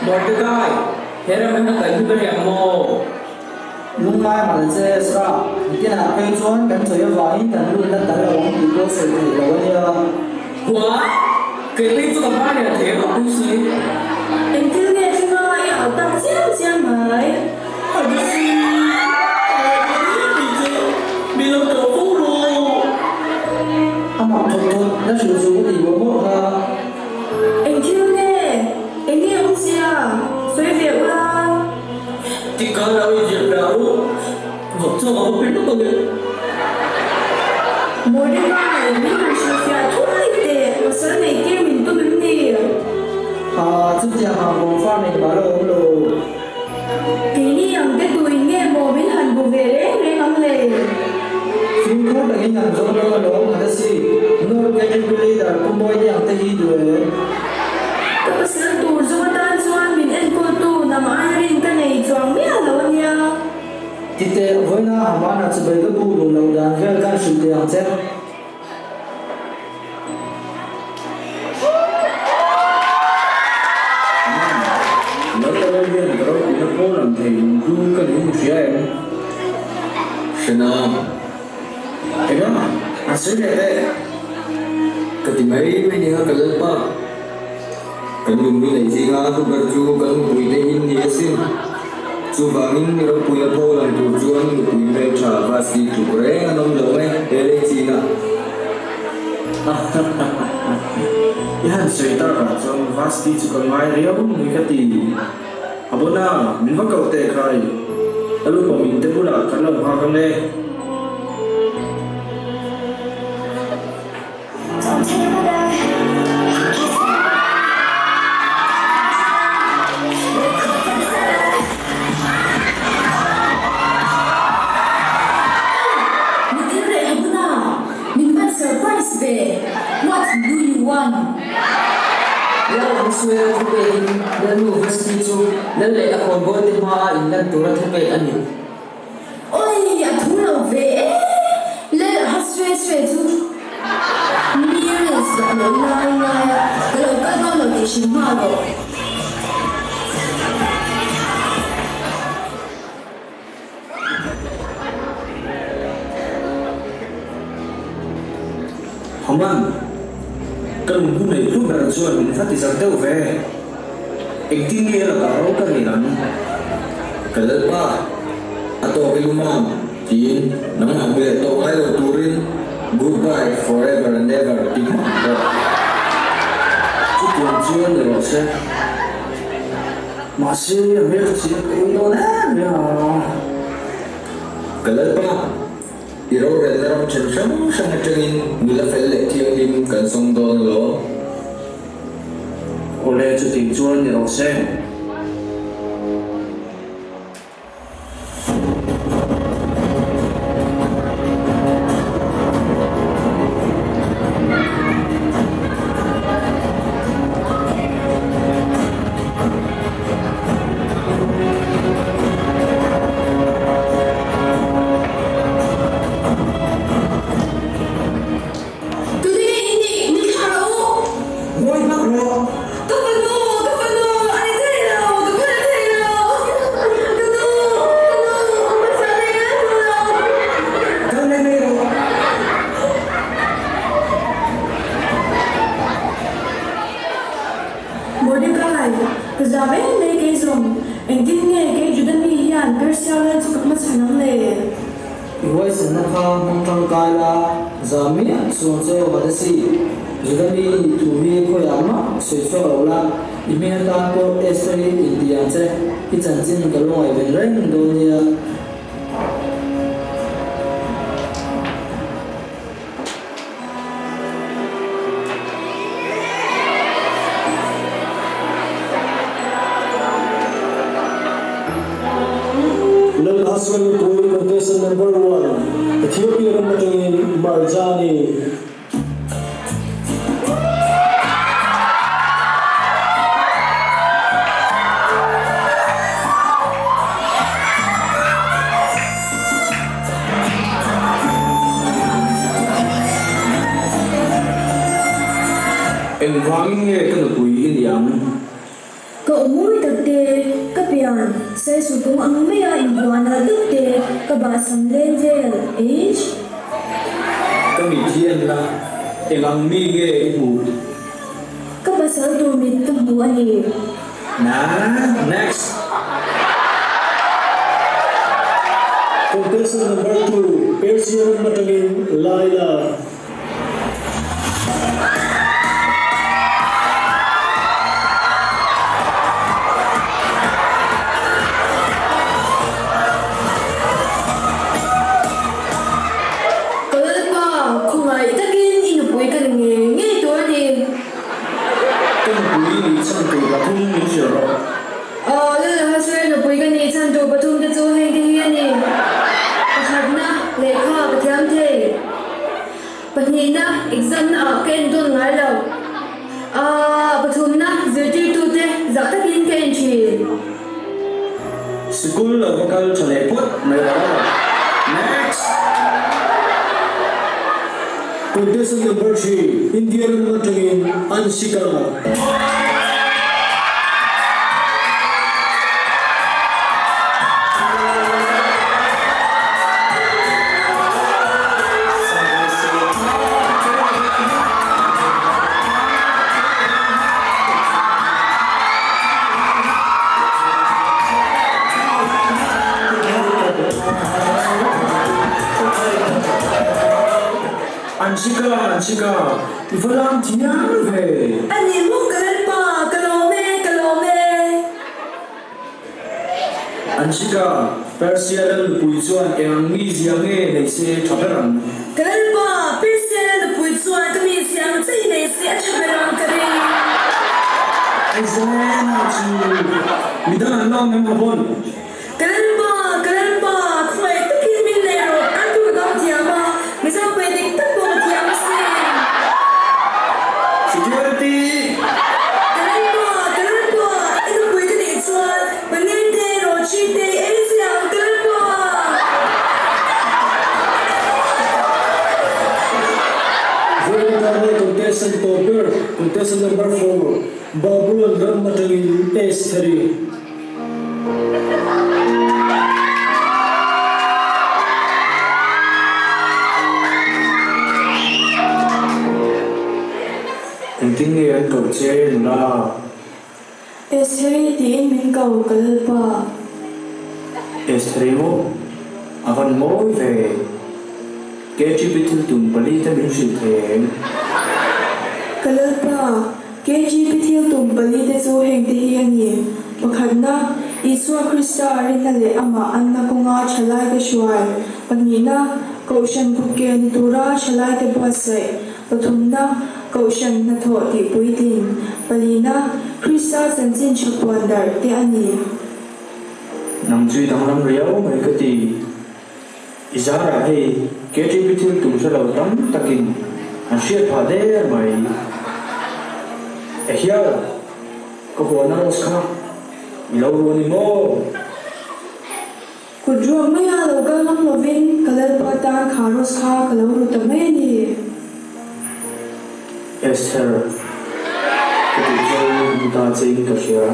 Mordecai, he ram hi a kal hi ber ang maw? Lunglai mal che Ezra, nikinah phei chuan kan chawi avangin kan lut na tal lo ang tih pawh sawi theih loh a nia. Hua, kei phei chu ka hma lian thei ang a pui si. Engthil nge thleng a i au tak chiam chiam mai? A ni si, ka ngai ta hle tih chu min lo tawh fo rawh. A mak thawt thawt na hrilh chu ka tih mawlh mawlh kha. Engthil nge? Eng nge awm sia? Sawi ve ula. Tikhan lo inzir dah u, vawk chu a va pe lawk ang e. Mordecai, min han hrilhfiah thuai teh, pasal nei tir min tum em ni? Aa, chutiang ang vawng fa nei mah la awm lo. Keini ang te tuin nge maw min han bu ve reng reng ang le? Fimkhur takin an zawng dawn alawm a si. North Category Leader Pu Mawite ang te hi duh em? Ka pasal tur zawng atan chuan min enkawltu nang aia rin ka nei chuang miah lo a nia. Titeh, vawiina Hamana chibai ka buk duh loh dan vel khan hrilh teh ang che. Amen. Lalpa hian ka ropuina pawl ang thei lung hlu ka nih hria em? Hrena. Enga? An sawi leh teh. Ka ti mai mai nia ka Lalpa. Kan lunglu neih zinga hlu ber chu kan nupuite hi ni asin. Chuvangin ropuina phaw lang tur chuan nupui hmeltha Vasti tluk reng an awm lo e he lei chinah. I han sawi takah chuan Vasti chu ka ngai riau mai ka ti. A bona, min va koh teh khai. A lu pawmin te bulah kan lo nghak ang e. Mitin reh ha buna min van surprise ve What do you want? Lal Ahasuera thupekin Lalnu Vasti chu lal leh a khawnbawl te hmaa inlan tura thupek a ni. Oi, a thu lo ve e! Lal a ha swe swe chu mi rules dah lo lai lai a, ka lo kal dawn lo tih hrim nghal rawh. Haman, ka lung hun nei hlu ber chuan min va ti zak deuh ve. Engtin nge lakah ro ka rel ang? Ka Lalpa, a tawk i lumam, tiin nangmah hmu leh tawh ngai lo turin goodbye forever and ever ti hmak rawh. Chutiang chuan ni rawh se. Mahse, a hmel chu chiang ka ei dawn em em a. Ka Lalpa, i rorelna ram then hrang hrang atangin nula fel leh thianghlim kan sawm dawn alawm. Awle chuti chuan ni rawh se. Tute nge in nih? Min thlah rawh u! Ngawi hmak rawh! Ka fanu! Ka fanu! A ni thei lo! Ka phal thei lo! Ka nu! Ka nu! Hmasa nei reng ru lo! Kal mai mai rawh! Mordecai, ka zam em mai kei zawng. Engtin nge kei Juda mi hian Persia lal chu ka hmachhan ang le? I huaisenna kha hmang tangkai la, zam miah chuang che aw Hadasi, Juda mi i nih thu hi khawiah mah sawi chhuak lo la, i hming atan pawh Esther hi inti ang che, i chanchin ka lo ngaihven reng dawn nia. Lal Hassan nupui contestant number one Ethiopia ram atangin Marjani. Engvangin nge ka nupui i ni ang? Ka aw mawi tak te, ka pian saisu kawng ang maia inbuah nalh deuh te, ka bahsam leng vel, H. Ka mit hi en la, eng ang mi nge i hmuh? Ka pasal tur mit ka hmu a ni. Na, next. Contestant number 2, Persia ram atangin Laila. Ka Lalpa, khawngaih takin i nupui ka ni ngei ngei tur a ni. Ka nupui nih chhan tur pathum min hrilh rawh. Aw, Lalahasuer nupui ka nih chhan tur pathum te chu heng te hi a ni. Pakhatna, lehkha ka thiam thei. Pahnihna, exam na ah ka en tawn ngai lo. Aaa, pathumna, zirtirtu te zah takin ka en thin. Sikul lo va kal tha leh phawt mai rawh. Next! Contestant number 3, India ram atangin Anshika. Anshika, Anshika, i va lam thiam ve. A ni maw ka lalpa, ka lawm e, ka lawm e. Anshika, Persia lal nupui chuan eng ang mizia nge nei se tha ber ang? Ka lalpa, Persia lal nupui chuan ka mizia ang che hi nei se a tha ber ang ka ring. Aizena chu midang an lawm em Habon? Ka lalpa, ka lalpa, khawngaih takin min nei rawh, an tu ka dam thiam a, Mizo pawh dik tak pawh ka thiam asin. Security! Ka lalpa, ka lalpa, i nupui ka nih chuan paneer te, rawchi te i ei zia ang, ka lalpa. Vawiin tana contestant tawp ber, contestant number 4, Babulon ram atangin Estheri. Engtin nge an koh che nula? Estheri tiin min ko ka lalpa. Estheri maw? A van mawi ve. KGB thil tum pali te min hrilh thei em? Ka lalpa, KGP thil tum pali te chu heng te hi a ni, Pakhatna, Isua Krista rinna leh amah anna kawnga thalaite hruai. Pahnihna, Kohhran kutke ni tura thalaite buatsaih. Pathumna, Kohhran hnathawh tih puitlin. Palina, Krista chanchin tha puan darh te a ni. Nang chu i danglam riau mai ka ti. I zarah hei KTP thil tum hre lo tam takin an hriat phah der mai. Ehial, ka huana rose kha i lo ru a ni maw? Kut ruak maia lo kal ngam lovin ka Lalpa tan kha rose kha ka lo ru ta mai a ni. Esther, ka tih chuan hmu ta che in ka hria.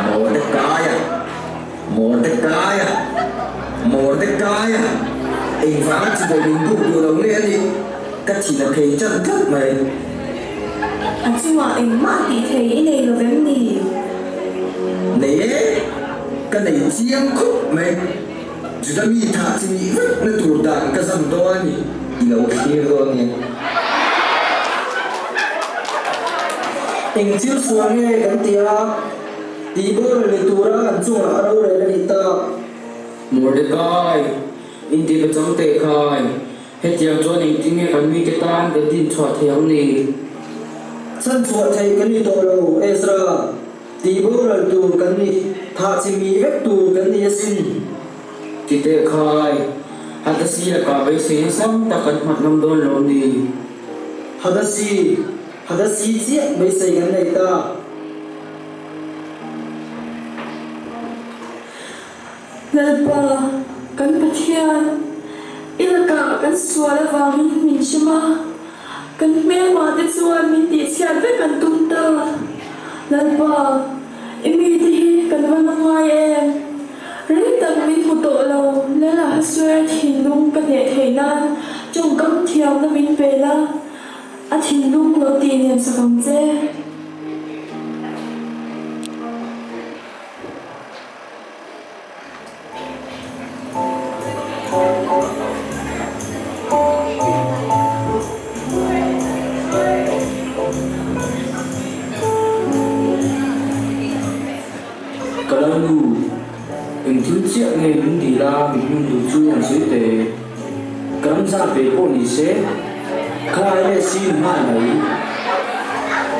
Mordekaia, Mordekaia, Mordekaia, engvanga chibai min buk duh lo nge a nih? Ka thin a phei ṭan tlat mai. A chungah engmah tih thei i nei lo vem ni? Nei e, ka nei chiang khawp mai. Juda mi thah chi nih vek na tur dan ka zam dawn a ni, i lo thlir dawn nia. Eng thil sual nge kan ti a, tih boral ni tura kan chungah a rorel a nih tak? Mordecai, inti pachang teh khai. Hetiang chuan engtin nge kan mite tan kan din chhuah thei ang ni? Chhan chhuah theih kan ni tawh lo, Ezra. Tih boral tur kan ni, thah chi mi vek tur kan ni asin. Titeh khai, Hadasi lakah beisei nasam tak kan hmat ngam dawn lo ni? Hadasi, Hadasi chiah beisei kan nei ta. Lalpa, kan Pathian, I lakah kan sual avangin min hrem a, kan hmelma te chuan min tihchhiat vek an tum ta. Lalpa, i mite hi kan va la ngai em? Rei tak min hmu tawh lo, Lal Ahasuera thinlung ka hneh theih nan tawngkam thiamna min pe la, a thinlung lo tih nem sak ang che. Ka lo nu, eng thil chiah nge min dil a min hmun duh chu an sawi teh. Ka ram zat ve pawh ni se, khalai leh si in nghal mai.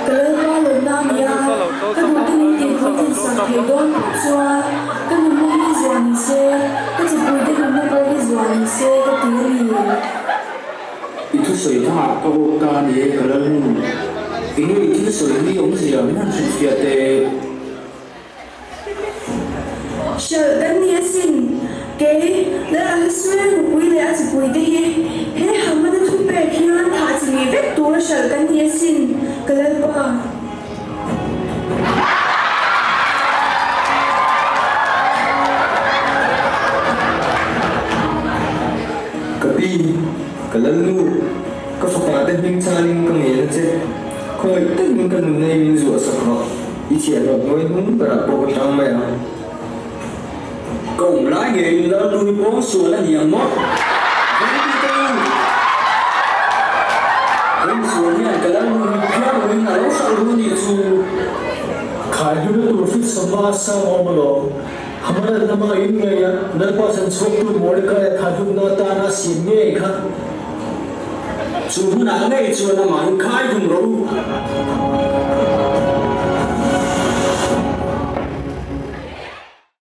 Ka lalpa lawmna a ni a, ka duhte min tihpuitlin sak thei dawn phawt chuan ka nunna hi zuah ni se, ka chipuite nunna pawh hi zuah ni se ka ti a ni. I thusawi thangah ka awk ta a ni e ka lalnu. Enge i thil sawi hi awmzia min han hrilhfiah teh. Hralh kan ni asin, kei Lalahasuer nupui leh a chipuite hi he Hamana thupek hian thah chi ngei vek tura hralh kan ni asin, ka Lalpa. Ka pi, ka Lalnu, ka fapa te hming chhanin ka ngen a che, khawngaih takin ka nunna hi min zuah sak rawh. I chhiahhlawh hnuai hnung berah pawh ka tang mai ang. Ka awm lai ngeiin Lalnu hi pawng sual a ni ang maw? Vengtu te u! Pawng sual hian ka Lalnu hi phiar ruin a lo hralh ru a nih chu. Khai hluna tur fit sawma sang awm alawm. Hamalan lama in ngei a, Lalpa chan chhuaktu Mordekaia khai hlumna atana a siam ngei kha. Chu hmunah ngei chuan amah in khai hlum rawh u.